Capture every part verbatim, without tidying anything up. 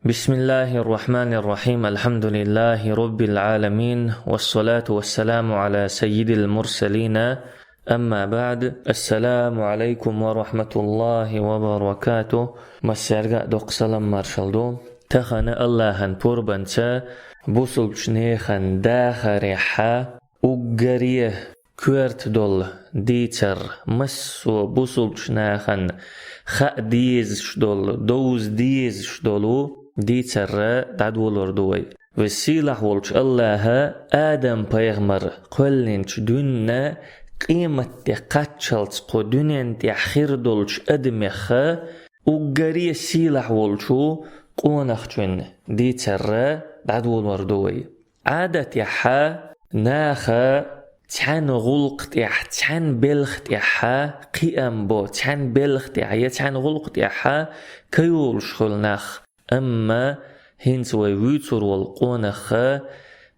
بسم الله الرحمن الرحيم. الحمد لله رب العالمين. والصلاة والسلام على سيد المرسلين. أما بعد. السلام عليكم ورحمة الله وبركاته. Массаьрга а доккха салам маршалла ду. Тахан Аллахьан пурбанца бусулбчу нехан дахарехьа уггаре коьрта долу дийцар, массо а бусулбчу нахана хаа дезаш долу, довза дезаш долу дийцарра дӀадолор ду вай. Веза-сийлахь волчу Аллахьа Адам-пайхамар кхоьллинчу дуьненна къематде кхаччалц кху дуьнен тӀехь хир долчу адамеха уггаре сийлахь волчу къонахчун дийцарра дӀадолор ду вай. Ӏадатехьа наха цхьаьна гӀуллакх тӀехь, цхьаьна белха тӀехьа кхиам бо, цхьаьна белха тӀехь я цхьаьна гӀуллакх тӀехьа кайолуш хуьлу нах. Амма хӀинца вай вуьйцур волу къонаха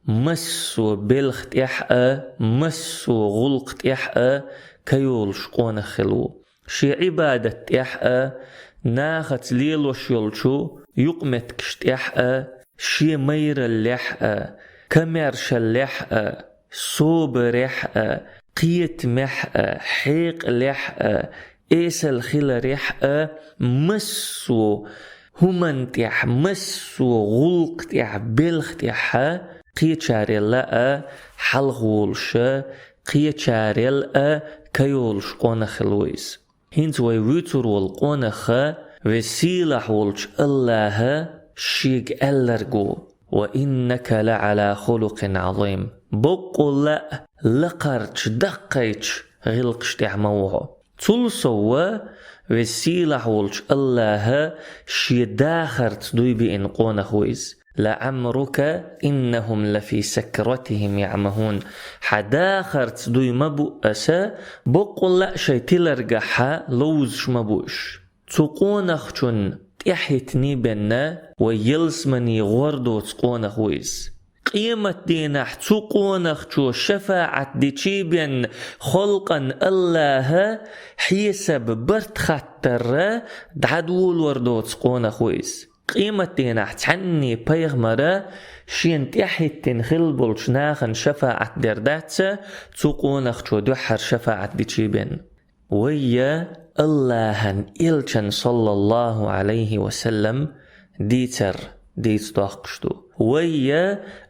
массо а белха тӀехь а, массо а гӀуллакх тӀехь а кайолуш къонах хилла ву. Шен Ӏибадат тӀехь а, нахаца лелош йолчу юкъаметтигаш тӀехь а, шен майраллехь а, камаьршаллехь а, собарехь а, кхетамехь а, хьекъалехь а, эсала хиларехь а, массо а хӀуманна тӀехь, массо а гӀуллакх тӀехь, белха тӀехьа кхечарел а хьалха волуша, кхечарел а кайолуш къонах хилла ву иза. ХӀинца вай вуьйцур волу къонаха Веза-сийлахь волчу Аллахьа шега аьлларг ву: «Ва иннака ла Ӏала хулукъин Ӏазим». Боккъалла а лакхарчу, даккхийчу гӀиллакхаш тӀехь ма ву хьо. Цул сов а Веза-сийлахь волчу Аллахьа шен дахарца дуй биъна къонах ву иза. «Ла Ӏамрука иннахум ла фи сакратихим яъмахун». Хьан дахарца дуй ма бу аса, боккъалла а шайн тиларгахьа ловзуш ма бу уьш. Цу къонахчун тӀаьхьахӀиттаний бен вай ялсамане гӀор доцу къонах ву иза. Къематдийнахь цу къонахчо шафаӀат дичий бен халкъан Аллахьа хьесап-барт хаттарра дӀадолор доцу къонах ву иза. Къематдийнахь цхьанний пайхамара шена тӀаьхьахӀиттина хилла болчу нахана шафаӀат дер дац цу къонахчо дуьххьара шафаӀат дичий бен. Вай Аллахьан элчан, саллаллаху Ӏалайхи ва саллам, дийцар дийца доккхуш ду. Вай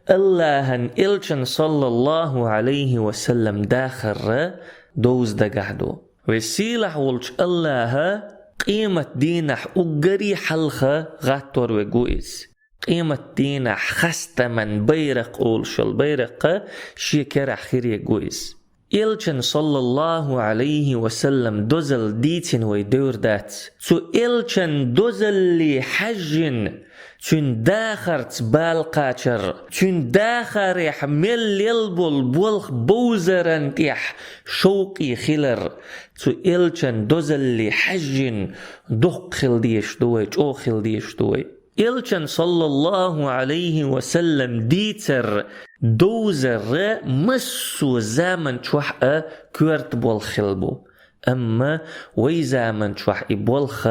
Аллахьан элчан, саллаллаху Ӏалайхи ва саллам, дахарра довза дагахь ду. Веза-сийлахь волчу Аллахьа къематдийнахь уггаре хьалха гӀаттор верг ву иза. Къематдийнахь хастаман байракх олуш йолу байракха шен керахь хир ерг ву иза. Элчан, саллаллаху Ӏалайхи ва саллам, дозалла дийцина вай девр дац. Цу элчан дозалле хьаьжжина, цуьнан дахарца бала кхачар, цуьнан дахарехь мел лелла болу болх бовзаран тӀехь шовкъе хилар, цу элчан дозалле хьаьжжина доккха хила дезаш ду вай, чӀогӀа хила дезаш ду вай. Элчан, саллаллаху Ӏалайхи ва саллам, дийцар довзарра массо а заман чохь а коьрта болх хилла бу. Амма вай заман чохь и болх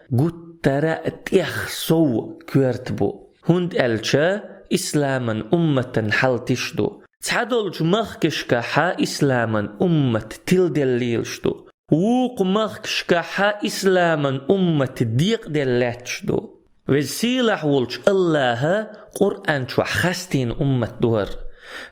гуттара а тӀех сов коьрта бу. ХӀунда аьлча исламан умматан хьал тиша ду. Цхьадолчу махкашкахьа исламан уммат тиладелла лелаш ду. Вукху махкашкахьа исламан уммат декъаделла лаьтташ ду. Веза-сийлахь волчу Аллахьа Къуръан чохь хастийна уммат ду хӀара.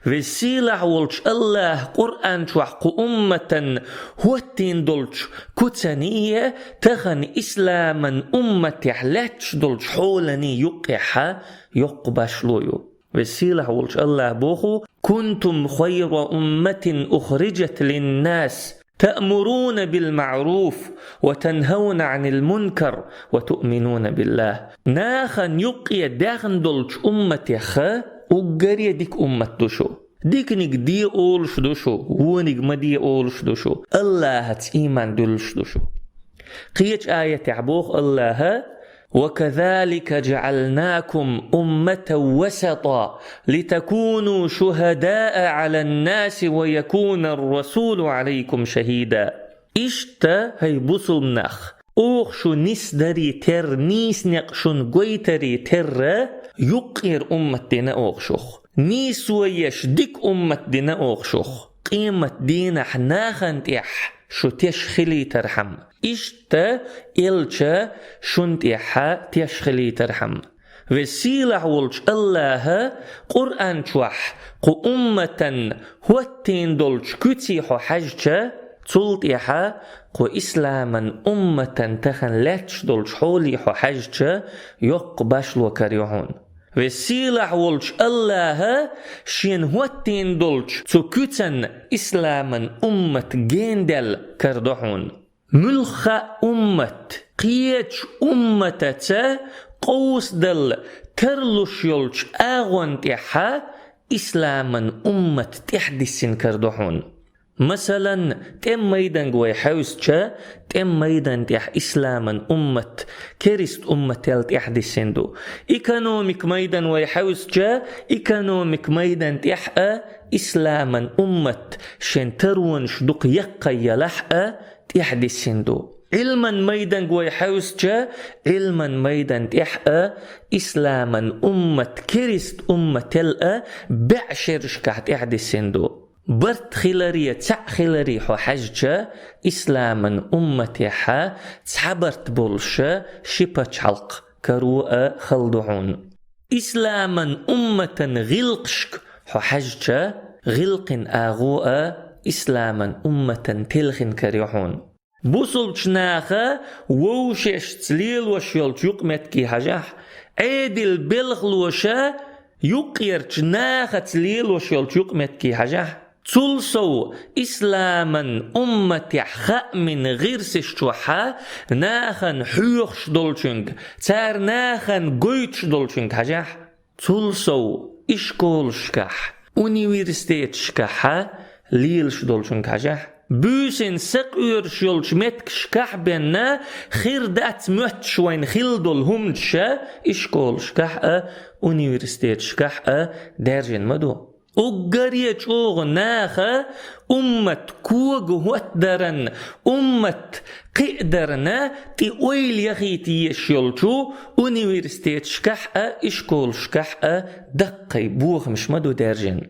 Веза-сийлахь волчу Аллахьа Къуръан чохь кху умматан хӀоттийна долчу куцаний, тахана исламан умматехь лаьтташ долчу хьоланий юккъехьа йоккха башло ю. Веза-сийлахь волчу Аллахьа боху: «Кунтум хайра умматин ухриджат линнас, таъмуруна бил маъруф, ва танхауна Ӏанил мункар, ва туъминуна биллахь». Нахана юккъе даьхна долчу умматеха уггаре дика уммат ду шу. Диканиг де олуш ду шу, вониг ма де олуш ду шу, Аллахьаца ийман дуьллуш ду шу. Кхечу аятехь боху Аллахьа: «Ва казалика жаъалнакум умматан васата, литакуну шухадаа Ӏалан-наси ва якунар-расулу Ӏалайкум шахида». Иштта, хӀай бусулба нах, Оха шу нисдаре терра, нийса некъ шуна гойтаре терра, юккъера уммат дина оха шух. Нийсо еш дика уммат дина оха шух, къематдийнахь нахана тӀехь шу теш хилийтархьама. Иштта элча шуна тӀехьа теш хилийтархьама. Веза сийлахь волчу АллахӀа Къуръан чохь кху умматан хӀоттийна долчу куьце хьо хьаьжча, цул тӀаьхьа кху исламан умматан тахана лаьтташ долчу хьоле хьо хьаьжча, йоккха башло карайо хьуна. Веза сийлахь волчу АллахӀа шена хӀоттийна долчу цу куьцан исламан уммат генадаьлла карадо хьуна. Муьлхха а уммат кхечу умматаца къовсадала тарлуш йолчу агӀон тӀехьа исламан уммат тӀаьхьадиссина карадо хьуна. Масалан, тӀеман майданга вай хьаьвсича, тӀеман майдан тӀехь исламан уммат керист уммател тӀаьхьадиссина ду. Экономик майдан вай хьаьвсича, экономик майдан тӀехь а исламан уммат шен таронаш дукха яккхай ялахь а тӀаьхьадиссина ду. Ӏилман майданга вай хьаьвсича, Ӏилман майдан тӀехь а исламан уммат керист уммател а бӀе шерашкахь тӀаьхьадиссина ду. Барт хиларе, цхьаъ хиларе хьо хьаьжча, исламан умматехьа цхьа барт болуша ши пачхьалкх каро а хала ду хьуна. Исламан умматан гӀиллакхашка хьо хьаьжча, гӀиллакхин агӀо а исламан умматан телхина карайо хьуна. Бусулбачу наха вовшашца лелош йолчу юкъаметтиге хьажахь, Ӏедал белхалоша юккъерчу нахаца лелош йолчу юкъаметтиге хьажахь, цул сов исламан умматехь хаамийн гӀирсаш чохьа нахана хьоьхуш долчуьнга, цара нахана гойтуш долчуьнга хьажахь, цул сов ишколашкахь, университеташкахьа лелаш долчуьнга хьажахь. Буьйсанна сакъоьруш йолчу меттигашкахь бен хир дац моьттуш вайна хилла долу хӀуманаш а ишколашкахь а, университеташкахь а даьржина ма ду. Уггаре чӀогӀа наха уммат кога хӀоттадаран, уммат кхиадарна тӀе ойла яхийта езаш йолчу университеташкахь а, ишколашкахь а даккхий бохамаш ма ду даьржина.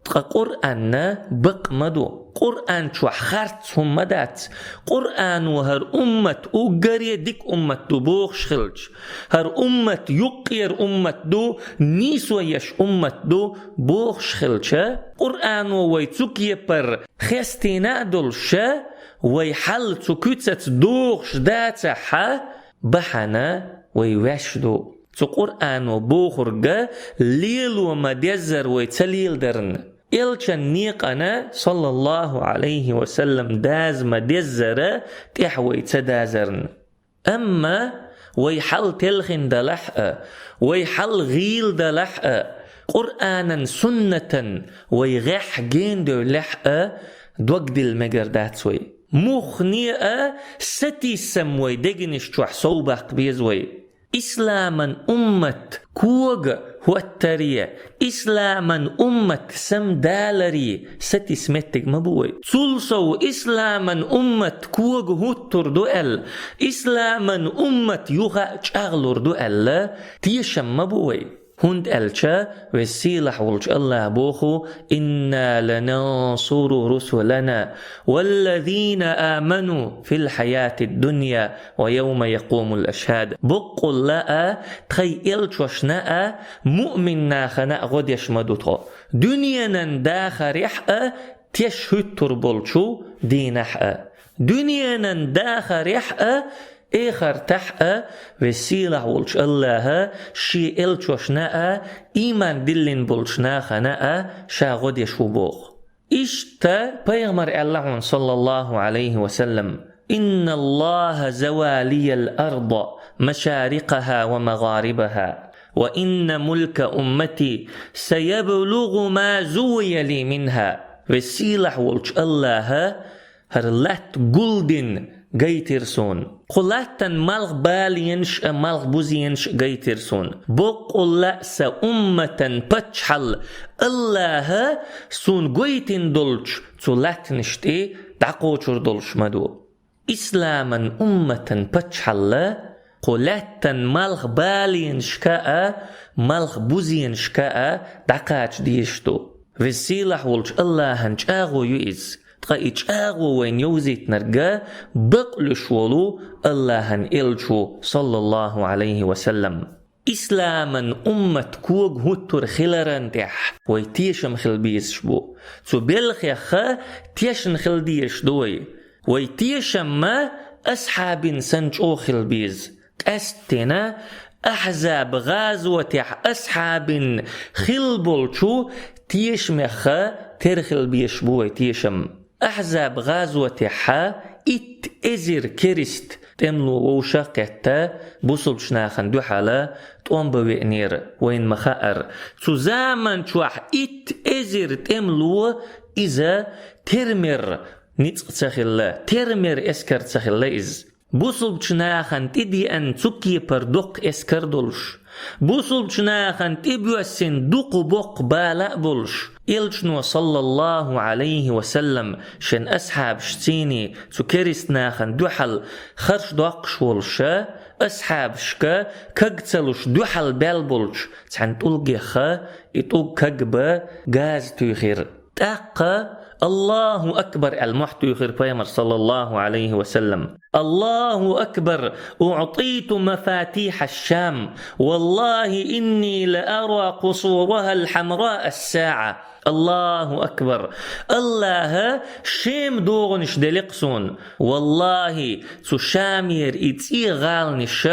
Ткъа Къуръанна бакъ ма ду. Къуръан чохь харц хӀума ма дац. Къуръано хӀара уммат уггаре дика уммат ду бохуш хилча, хӀара уммат юккъера уммат ду, нийсо еш уммат ду бохуш хилча, Къуръано вай цу кепара хестийна а долуша, вай хьал цу куьцаца дохуш дацахьа, бахьана вай ваьш ду. Цу Къуръано бохург лело ма-деззара вай ца леладарна, элчан некъана, саллаллаху Ӏалайхи ва саллам, даза ма-деззара тӀехь вай ца дазарна. Амма вай хьал телхина далахь а, вай хьал гӀийла далахь а, Къуръанан, суннатан вай гӀехь генадевллехь а, дог дилла мегар дац вай. Муххане а сатийсам вай дегнаш чохь совбаккха беза вай. Исламан уммат кога хӀоттаре, исламан уммат самадаларе сатийса меттиг ма бу вай. Цул сов исламан уммат кога хӀуттур ду аьлла, исламан уммат юха а чӀагӀлур ду аьлла, тешам ма бу вай. ХӀунда аьлча Веза Сийлахь волчу АллахӀа боху: «Инна ланансуру русулана валлазина аману фил хьаятид дунья ва явма якъумул ашхад». Боккъалла а, тхайн элчошна а, муъмин нахана а гӀо деш ма ду тхо, дуьненан дахарехь а, теш хӀуьттур болчу дийнахь а. Дуьненан дахарехь а, эхартахь а Веза Сийлахь волчу АллахӀа шен элчошна а, ийман диллина болчу нахана а ша гӀо деш ву боху. Иштта пайхамар аьлла хьуна, саллаллаху Ӏалайхи ва саллам: «Инналлаха завалиял арда машарикъаха ва магӀарибаха, ва инна мулка уммати саяблугъу ма зувия ли минха». Веза Сийлахь волчу АллахӀа хӀара латта гулдина гайтира суна. Кху латтан малх баленаш а, малх бузенаш а гайтира суна. Боккъалла а сан умматан паччахьалла АллахӀа суна гойтина долчу цу латтанаш тӀе дӀакхочур долуш ма ду. Исламан умматан паччахьалла кху лаьттан малх баленашка а, малх бузенашка а дӀакхача дезаш ду. Веза-сийлахь волчу АллахӀан чӀагӀо ю иза, ткъа и чӀагӀо вайна йовзийтинарг бакълуьйш волу АллахӀан элча ву, саллаллахӀу Ӏалайхи ва саллам. Исламан уммат кога хӀуттур хиларан тӀехь вай тешам хила безаш бу. Цу белхех тешна хила дезаш ду вай. Вай тешам ма асхьабин санна чӀогӀа хила беза. Къаьсттина Ахьзаб гӀазотехь асхьабин хилла болчу тешамех тера хила безаш бу вай тешам. Ахьзаб гӀазотехь итт эзар керист тӀемало вовшах а кхетта, бусулбачу нахана дуьхьал тӀом бан веанера, вайна ма-хаъара. Цу заман чохь итт эзар тӀемало иза тера мер ницкъ ца хилла, тера мер эскар ца хилла иза. Бусулбачу нахана тӀедеана цу кепара доккха эскар долуш, бусулбачу нахана тӀебоьссина дукха боккха бала а болуш, элчано, саллаллахӀу Ӏалайхи ва саллам, шен асхьабашций, цу керист нахана дуьхьал харш доккхуш волуша, асхьабашка каг ца луш дуьхьал баьлла болчу цхьана тӀулгех и тӀулг каг бан газа туьйхира. ТӀаккха «АллахӀу акбар» аьлла мохь туьйхира пайхамар, саллаллахӀу Ӏалайхи ва саллам. «АллахӀу акбар, уӀтиту мафатихьаш-Шам, валлахӀи инни ла ара къусурахӀа хьамраа ас-саӀа». АллахӀу акбар! АллахӀа Шема догӀанаш делира-кх суна. ВаллахӀи, цу Шамера и цӀе гӀаланаш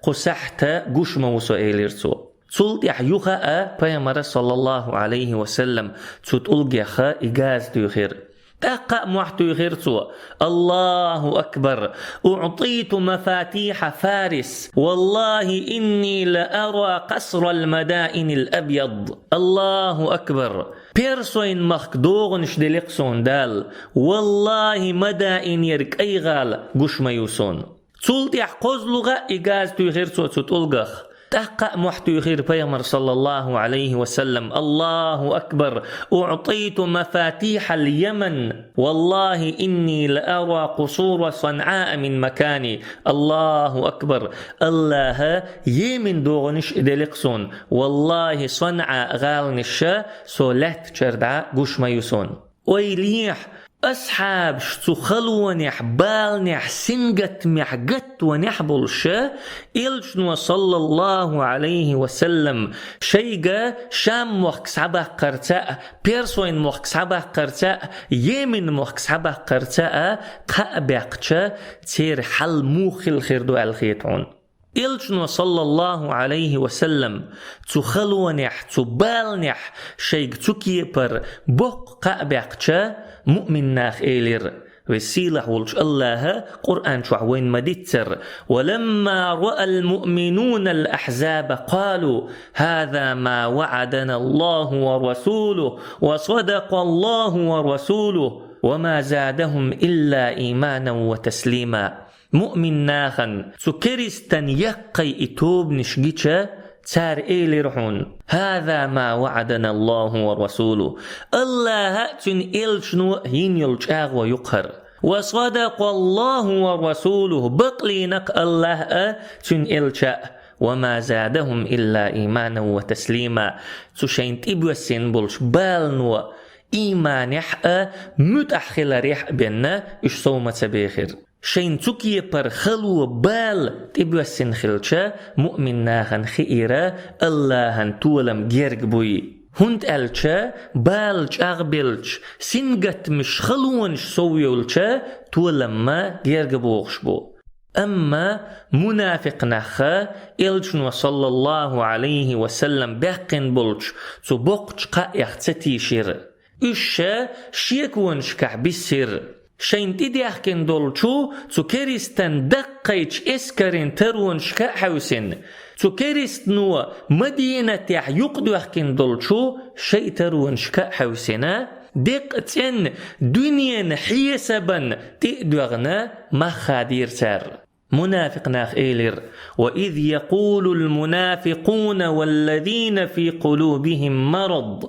кху сахьта гуш ма ву со, элира цо. Цул тӀаьхьа юха а пайхамара, саллаллахӀу Ӏалайхи ва саллам, цу тӀулгех и газа туьйхира. ТӀаккха а мохь туьйхира цо: «АллахӀу акбар! УӀтиту мафатихьа Фарис! ВаллахӀи инни ла ара къасрал мадаинил абъяд!» АллахӀу акбар! Персойн махка догӀанаш делира-кх суна Дала. ВаллахӀи, Мадаинера кӀай гӀала гуш ма ю суна. Цул тӀаьхьа кхозлагӀа а и газа туьйхира цо цу тӀулгах. ТӀаккха а мохь туьйхира пайхамар, саллаллахӀу Ӏалайхи ва саллам: «АллахӀу акбар! УӀтиту мафатихьал Яман! ВаллахӀи инни ла ара къусура СанӀаа мин макани». АллахӀу акбар! АллахӀа Йемен догӀанаш а делира-кх суна. ВаллахӀи, СанӀа гӀаланаш со лаьтта чара дӀа гуш ма ю суна. Ойла ехьа, асхьабаш цу халонехь, баланехь, сингаттамехь, гаттонехь болуша, элчано, саллаллахӀу Ӏалайхи ва саллам, шайга Шам мохк схьабаккхарца а, Персойн мохк схьабаккхарца а, Йемен мохк схьабаккхарца а кхаъ баьккхича, церан хьал муха хила хир ду аьлла хета хьуна. Элчано, саллаллахӀу Ӏалайхи ва саллам, цу халонехь, цу баланехь шайга цу кепара боккха кхаъ баьккхича, муъмин наха элира, Веза-Сийлахь волчу АллахӀа Къуръан чохь вайна ма-дийццара: «Ва ламма раал муъминунал ахьзаба къалу: хӀаза ма ваӀаданаллахӀу ва расулухӀу, ва садакъаллахӀу ва расулухӀу, ва ма задахӀум илла ийманан ва таслима». Муъмин нахана цу керистан яккхий и тобанаш гича, цара элира хьуна: «ХӀаза ма ваӀаданаллахӀу ва расулухӀу». АллахӀа а, цуьнан элчано а йина йолу чӀагӀо ю-кх хӀара. «Ва садакъаллахӀу ва расулухӀу», бакълийна-кх АллахӀ а, цуьнан элча а. «Ва ма задахӀум илла ийманан ва таслима». Цу шайна тӀебоьссина болчу балано, ийманехь а, муьтӀахь хиларехь а бен уьш сов ма ца бехира. Шайна цу кепара хало, бала тӀебоьссина хилча, муъмин нахана хиира АллахӀан толам герга буй. ХӀунда аьлча бала чӀагӀбелча, сингаттамаш, халонаш сов йолча, толам ма герга бохуш бу. Амма мунафикъ нахха элчано, саллаллахӀу Ӏалайхи ва саллам, баьккхина болчу цу боккхачу кхаъех ца тийшира. Уьш ша шеконашкахь биссира. Шайна тӀедехкина долчу цу керистан даккхийчу эскарийн таронашка а хьевсина, цу керистано Мадинатехь юкъадоьхкина долчу шайн таронашка а хьевсина, деккъа цӀенна дуьненан хьесабан тӀе а доьгӀна, мах хадийра цара. Мунафикъ наха элира: «Ва из якъулул мунафикъуна валлазина фи къулубихим марад,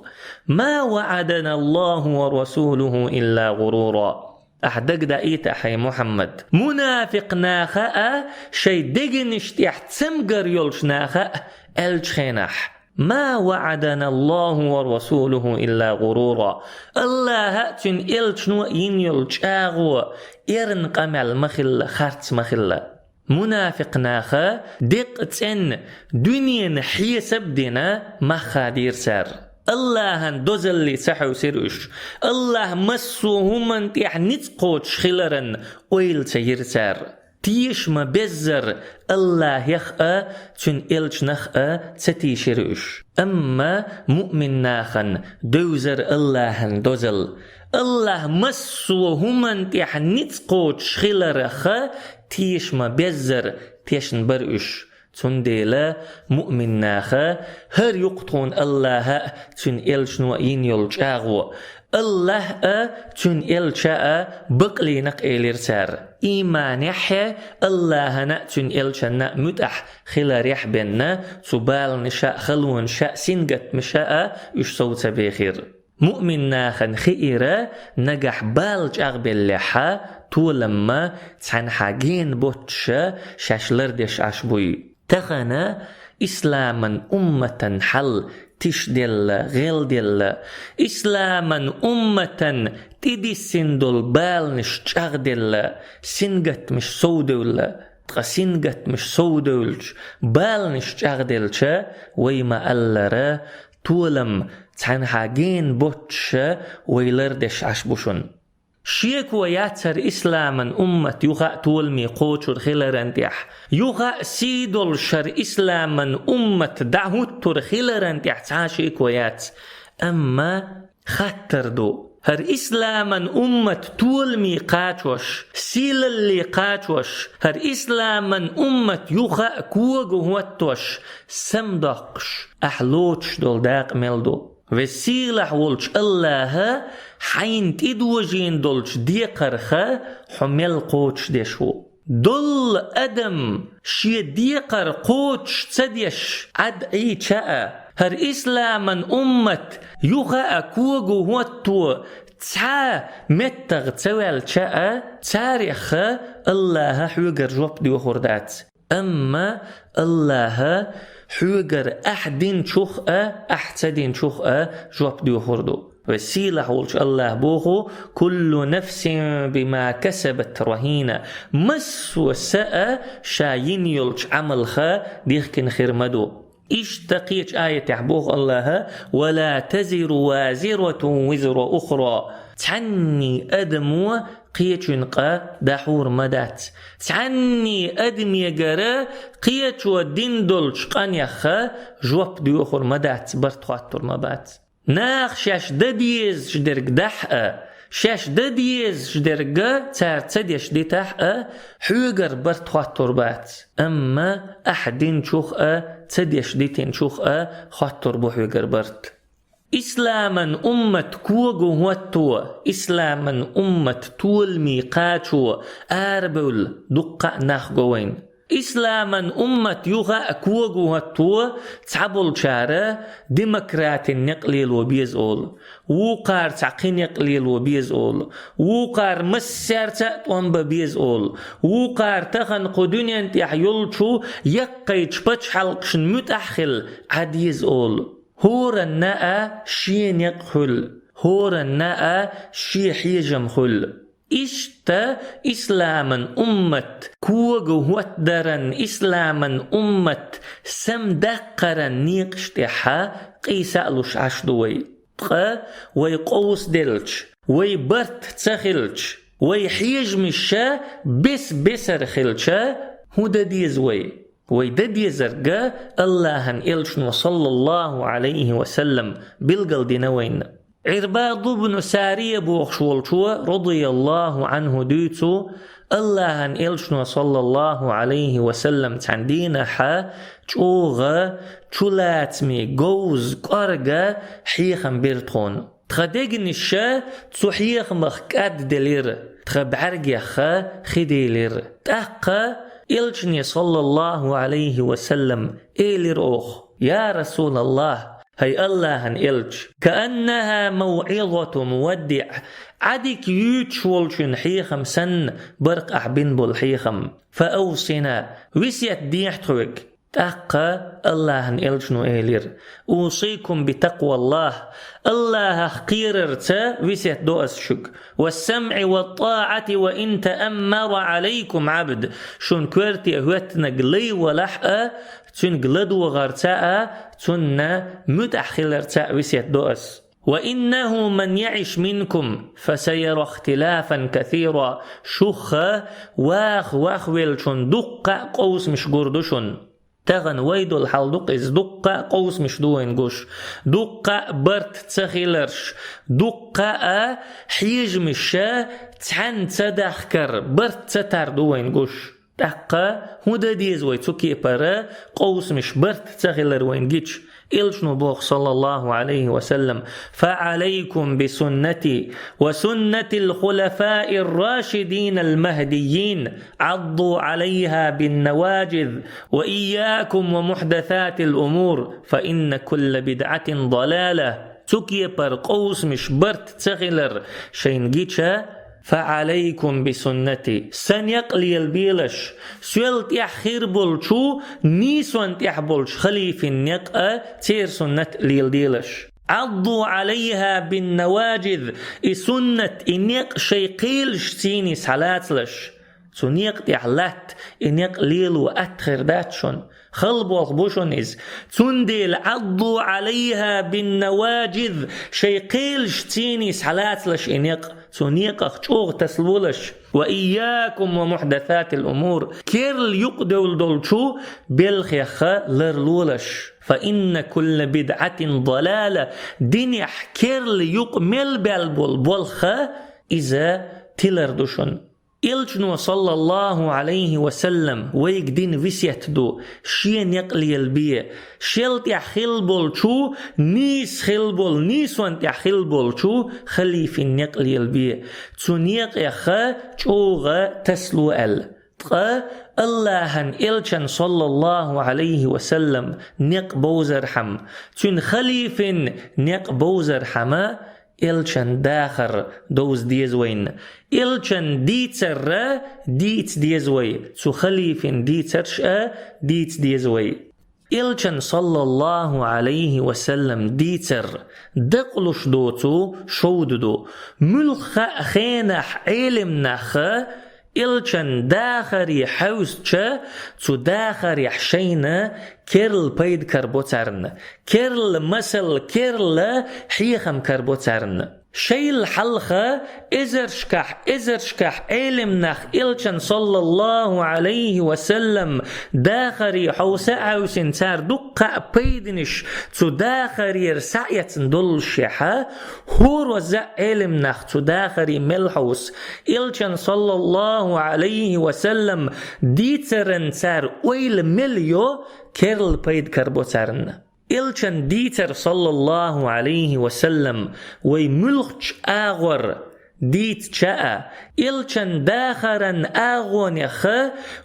ма ваӀаданаллаху ва расулуху илла гъурура». Ахьа дагадоуьйту, хьай Мухьаммад, мунафикъ наха а, шайн дегнаш тӀехь цамгар йолчу наха а аьллачу хенахь: «ما وعدنا الله ورسوله إلا غرورا». АллахӀа а, Цуьнан элчано а йина йолу чӀагӀо эрна къамел ма хилла, харц ма хилла. Мунафикъ наха деккъа цӀена дуьненан хьесап а дина, мах хадийра цара. АллахӀан дозалле ца хьевсира уьш. АллахӀ массо а хӀуманна тӀехь ницкъ кхочуш хиларан ойла ца йира цара. Тешам беззара АллахӀех а, Цуьнан элчанах а ца тийшира уьш. Амма муъмин нахана девзара АллахӀан дозалла. АллахӀ массо а хӀуманна тӀехь ницкъ кхочуш хиларх а тешам беззара тешна бара уьш. Цундела, муъмин наха, хӀара ю-кх тхуна АллахӀа а, Цуьнан элчано а йина йолу чӀагӀо. АллахӀ а, Цуьнан элча а бакълина-кх, элира цара. Ийманехь а, АллахӀана а, Цуьнан элчанна а муьтӀахь хиларехь а бен, цу баланаша а, халонаша а, сингаттамаша а уьш сов ца бехира. Муъмин нахана хиира, нагахь бала чӀагӀбеллехь а, толам а цхьаьнхьа гена боццуш а шаьш лардеш Ӏаш буй. Тахана исламан умматан хьал тишделла, гӀелделла, исламан умматан тӀедиссина долу баланаш чӀагӀделла, сингаттамаш совдевлла. Ткъа сингаттамаш совдевлча, баланаш чӀагӀделча, вай ма-аллара, толам цхьаьнхьа гена боццуш а вай лардеш Ӏаш бу шуна. Шеко яц хӀара исламан уммат юха а толаме кхочур хиларан тӀехь. Юха а сий долуш хӀара исламан уммат дӀахӀуттур хиларан тӀехь цхьа а шеко яц. Амма хаттар ду: хӀара исламан уммат толаме кхачош, сийлалле кхачош, хӀара исламан уммат юха а кога хӀоттош, самадоккхуш, ахь лоцуш долу дакъа мел ду? Веза-сийлахь волчу АллахӀа хьайна тӀедожийна долчу декхарх хьо мел кхочушдеш ву? Доллу адам шен декхар кхочуш ца деш Ӏад Ӏийча а, хӀара исламан уммат юха а кога хӀотто цхьа меттах ца ваьлча а, царех АллахӀа хьоьгара жоп доьхур дац. Амма АллахӀа хьоьгара ахь динчух а, ахь ца динчух а жоп доьхур ду. Веза-сийлахь волчу АллахӀа боху: «كل نفس بما كسبت رهينة». Массо а са а ша йина йолчу Ӏамалха дихкина хир ма ду. Иштта кхечу аятехь боху АллахӀа: «ولا تزر وازرة وزر أخرى». Цхьанний адамо кхечуьнан къа дахьур ма дац. Цхьанний адамегара кхечо дина долчу къанех жоп доьхур ма дац, барт хоттур ма бац. Наха шаьш дан дезаш дерг дахь а, шаьш дан дезаш дерг цара ца деш дитахь а, хьоьгара барт хоттур бац. Амма ахь динчух а, ца деш дитинчух а хоттур бу хьоьгара барт. Исламан уммат кога хӀотто, исламан уммат толаме кхачо арабевлла дуккха а нах го вайна. Исламан уммат юха а кога хӀотто, цхьаболчара демократин некъ лело беза олу, вукхара цхьа кхин некъ лело беза олу, вукхара массаьрца а тӀом бан беза олу, вукхара тахана кху дуьнен тӀехь йолчу яккхийчу пачхьалкхашна муьтӀахь а хила Ӏа деза олу. ХӀоранна а шен некъ хуьлу, хӀоранна а шен хьежам хуьлу. Иштта исламан уммат кога хӀоттадаран, исламан уммат самадаккхаран некъаш тӀехьа къийса а луш Ӏаш ду вай. Ткъа вай къовсаделча, вай барт ца хилча, вай хьежамаш бес-бесара хилча, хӀун дан деза вай? Вай дан дезарг АллахӀан элчано, саллаллахӀу Ӏалайхи ва саллам, билгалдина вайна. Ӏирбад ибн Сария бохуш волчо, радияллахӀу Ӏанху, дуьйцу, АллахӀан элчано, саллаллахӀу Ӏалайхи ва саллам, цхьана дийнахьа чӀогӀа чулацаме говза кӀорга хьехам бира тхуна. Тхан дегнаш цу хьехамах кӀадделира, тхан бӀаьргех хи дийлира. ТӀаккха элчане, саллаллахӀу Ӏалайхи ва саллам, элира оха: «Я РасулаллахӀ, хӀай АллахӀан элча, كأنها موعظة مودع, Ӏадика юьйцуш волчун хьехам санна, баркъахь бина болу хьехам. فأوصنا, весет дехьа тхоьга. ТӀаккха Аллахьан элчано элира: أوصيكم بتقوى الله, Аллахьах кхерарца весет до ас шуьга. والسمع والطاعة وإن تأمر عليكم عبد, шуна коьрте хӀоьттинарг лай валахь а, цуьнга ладогӀарца а, цунна муьтӀахь хиларца а весет до ас. وإنه من يعش منكم فسيرى اختلافا كثيرا, шух ваха вахвеллачун дуккха а къовсамаш гур ду шуна. Тахана вай долу хьал ду-кх иза, дуккха а къовсамаш ду вайна гуш, дуккха а барт ца хиларш, дуккха а хьежамаш цхьаьна ца дахкар, барт ца тар ду вайна гуш. ТӀаккха хӀун дан деза вай цу кепара, къовсамаш, барт ца хилар вайна гича? Элчано боху, саллаллаху Ӏалайхи ва саллам: فعليكم بسنتي وسنة الخلفاء الراشدين المهديين عضوا عليها بالنواجذ وإياكم ومحدثات الأمور فإن كل بدعة ضلالة. Цу кепара къовсамаш, барт ца хилар шайна гича, فعليكم بسنتي, сан некъ лелабелаш, соьл тӀехь хир болчу, нийсонна тӀехь болчу халифин некъ а, церан суннат а леладелаш. عضوا عليها بالنواجذ, и суннат, и некъ шайн кхелашций схьалацалаш. Цу некъа тӀехь латта и некъ лело атта хир дац шуна. Хала болх бу шуна иза. Цундела عضوا عليها بالنواجذ, шайн кхелашций схьалацалаш и некъ. Цу некъах чӀогӀа тасалолаш. وإياكم ومحدثات الأمور, керла юкъадевлла долчу белхех ларлолаш. فإن كل بدعة ضلالة, динехь керла юкъа мел баьлла болу болх, иза тилар ду шуна. Элчано, саллаллаху Ӏалайхи ва саллам, вайга дина весет ду: шен некъ лелабе, шел тӀехь хилла болчу, нийса хилла болу, нийсонна тӀехь хилла болчу халифин некъ лелабе, цу некъех чӀогӀа тасало аьлла. Ткъа Аллахьан элчан, саллаллаху Ӏалайхи ва саллам, некъ бовзархьама, цуьнан халифин некъ бовзархьама, элчан дахар довза деза вайна. Элчан дийцар а дийца деза вай, цу халифин дийцарш а дийца деза вай. Элчан, саллаллаху Ӏалайхи ва саллам, дийцар дакъалуш доцу шовда ду. Муьлхха а хенахь Ӏелам нах а элчан дахаре хьаьвсича, цу дахарехь шайна керла пайда карабо царна, керла масал, керла хьехам карабо царна. Шайл хьалха эзаршкахь, эзаршкахь Ӏелам нах элчан, саллаллаху Ӏалайхи ва саллам, дахаре хьовса а хьаьвсина, цара дуккха а пайданаш цу дахарера схьаэцна доллушехь, хӀоразза а Ӏелам нах цу дахаре мел хьовса, элчан, саллаллаху Ӏалайхи ва саллам, дийцаран цара ойла мел йо, керла пайда карабо царна. Элчан дийцар, саллаллаху Ӏалайхи ва саллам, вай муьлххачу агӀор дийцича а, элчан дахаран агӀонех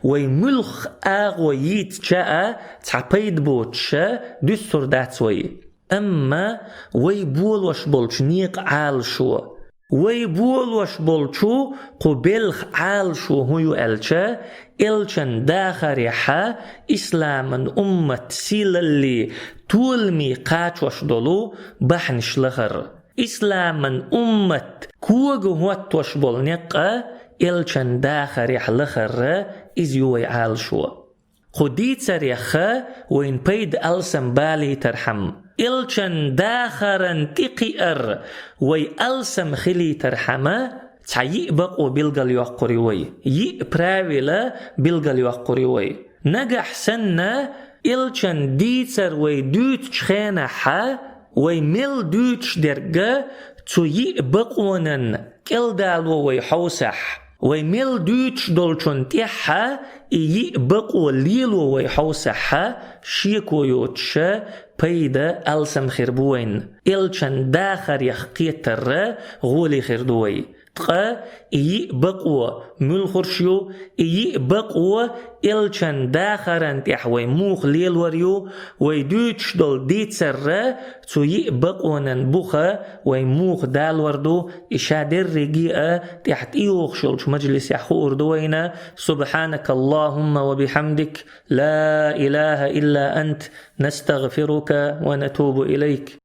вай муьлхха агӀо йийцича а, цхьа пайда боцуш дуьсур дац вай. Амма вай болош болчу некъан Ӏалашо, вай болош болчу кху белхан Ӏалашо хӀун ю аьлча, элчан дахарехь исламан уммат сийлаллий, толамий кхачош долу бахьанаш лахар. Исламан уммат кога хӀоттош болу некъ а элчан дахарехь лахар, иза ю вай Ӏалашо. Кху дийцарех вайна пайда алсам балийтархьама, элчан дахаран тӀекхиар вай алсам хилийтархьама, цхьа йиъ бакъо билгалйоккхур ю вай, йиъ правила билгалйоккхур ю вай. Нагахь санна элчан дийцар вай дуьйцучу хенахь, вай мел дуьйцуш дерг а цу йиъ бакъонан кӀелдало вай хьовсахь, вай мел дуьйцуш долчун тӀехь а и йиъ бакъо лело вай хьовсахь, шеко йоцуш а пайда алсам хир бу вайна, элчан дахарех кхетар а гӀоле хир ду вай. Ткъа и йиъ бакъо муьлхарш ю? И йиъ бакъо элчан дахаран тӀехь вай муха лелор ю? Вай дуьйцуш долу дийцарра цу йиъ бакъонан буха вай муха далор ду? И ша дерриге а тӀехь тӀейогӀуш йолчу мажлисехь хуур ду вайна. سبحانك اللهم وبحمدك، لا إله إلا أنت، نستغفرك ونتوب إليك.